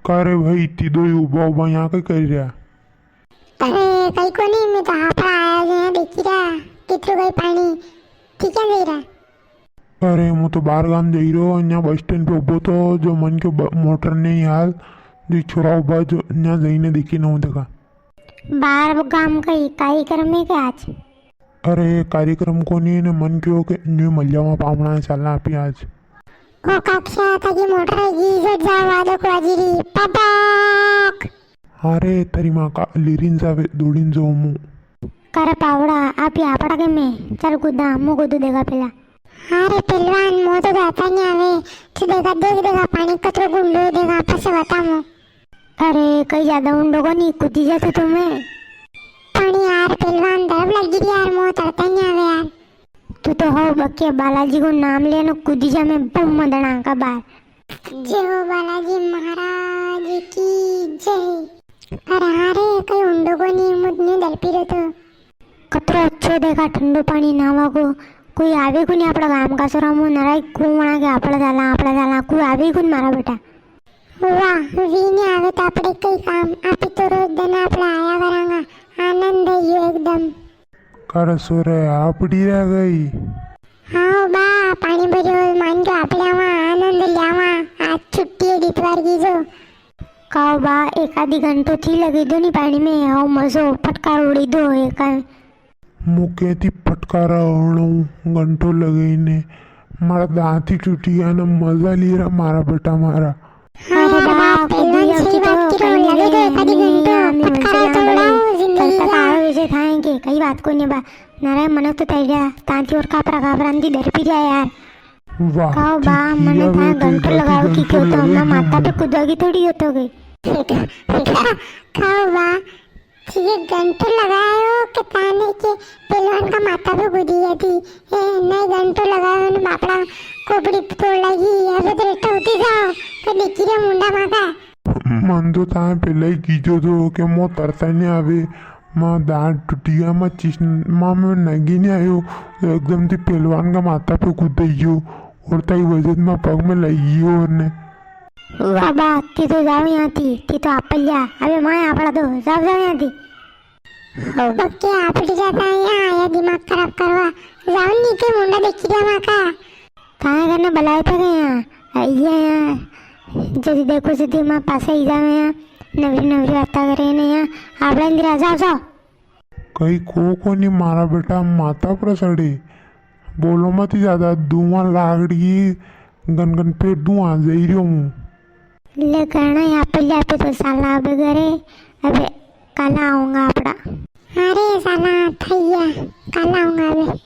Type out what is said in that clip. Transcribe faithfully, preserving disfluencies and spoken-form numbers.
का रे भाई, इतनी दोई उबा उबा यहाँ के कर रहा? अरे, कई कोनी, मैं तो हापड़ा आया जो यहाँ देखी रहा, कितरू गई पानी, ठीक है, दे रहा। अरे, मु तो बार गाम जई रो, न्या बस स्टैंड पे उबो तो, जो मन के ब-, मोटर नी हाल, जो छोरा उबा जो न्या जईने देखी न हूँ देखा। बार गाम कई कार्यक्रम है के आज? अरे, कार्यक्रम कोनी ने, मन क्यो के न्यू मल जावा पामणा ने चालना आपी आज। ओ काक्षा, थाकी मोटर है जी, जट जावा दो कुआजी री, पपाक। अरे, थारी माँ का, लेरीन जावे, दौड़ीन जाऊँ मु। कर पावड़ा, आप ही आपड़ा के में, चल कूदा, मु कूदू देखा पेला। अरे पहलवान, मो तो जाता नी आवे, तू देखा, देख देखा, पानी कतरो गुंडो है, देखा, पसे बता मो। अरे, कई ज्यादा ऊंडो कोनी, कूदी जा तू तो में। पानी यार पहलवान, डर लगी री यार, मो तरता नी आवे यार। तू तो हो बके बालाजी को नाम ले न, कूदी जा में बम मदना का बार। जय हो बालाजी महाराज की जय। अरे हाँ रे, कई ऊंडो कोनी, मु तो न्यू दलपी रो तो। कतरो अच्छो देखा ठंडो पानी नावा को। कोई आवे कोनी आपड़ा गाम का सोरा, मु नरा कूं वणा के आपड़ा चाला, आपड़ा चाला, कोई आवे कोनी मारा बेटा। वाह, वी नी आवे तो आपड़े कई काम, आपी तो रोज दन आपड़ा आया करांगा। आनंद है यो एकदम। कर सोरे, आपड़ी रह गई। हाँ बा, पानी भरियो, मान के आपड़े आवा, आनंद ल्यावा। आज छुट्टी है दितवार की जो। काओ बा, एक आधी घंटो थी लगी दो नी पानी में, आओ मजो, फटकार उड़ी दो एक। मुके थी फटकारा होणो घंटो लगई ने, मारा दांत ही टूटी गया ना, मजा ली रहा मारा बेटा मारा। अरे बा, पहलवान सही बात की तो लगे तो एक आधी घंटो फटकारा तो उड़ाओ जिंदगी का। वैसे थाएंगे, कई बात कोनी बा। नारायण मनक तो तैया, तांती और कापरा कापरा नी डर पी जाए यार। वाह, काओ बा, मने था घंटो लगाओ की क्यों तो मैं माता पे कूदोगी थोड़ी हो तो गई। काओ बा, ठीक है, घंटो लगायो के ताने के पहलवान का माता पे कूदी गई थी। ए, नहीं घंटो लगायो ने बापड़ा खोपड़ी तोड़ लगी। अबे तो रेटा उठी जाओ, तो देखी रे मुंडा माका। मन तो ताए पहले ही कीजो तो के मो तरता नी आवे, मां दांत टूटी गया, मां चिस-, मां में नगी नी आयो, एकदम थी पहलवान का माता पे कूद गयो और ताई वजह मां पग में लगी गयो और ने। वाह बा, ती तो जाओ यहाँ थी, ती तो आप जा, अबे मां आपड़ा दो, जाओ, जाओ यहाँ थी। बक्के आपड़ी जाता है यहाँ आया दिमाग खराब करवा। जाओ नीचे मुंडा देखी दिया माँ का। थाने करने बुलाए थे के यहाँ? ये यहाँ जदी देखो जदी माँ पासे ही जावे यहाँ। नवरी नवरी बाता करे ने यहाँ। आपड़ा इंदिरा जाओ जाओ। कई को कोनी मारा बेटा माता पर सड़े। बोलो मत ज्यादा, धुआं लागड़ी गन गन पे धुआं जई रियो हूँ। ले करना यहाँ पे ले पे तो साला अबे घरे, अबे काला आऊंगा आपड़ा। अरे साला थैया, काला आऊंगा अबे।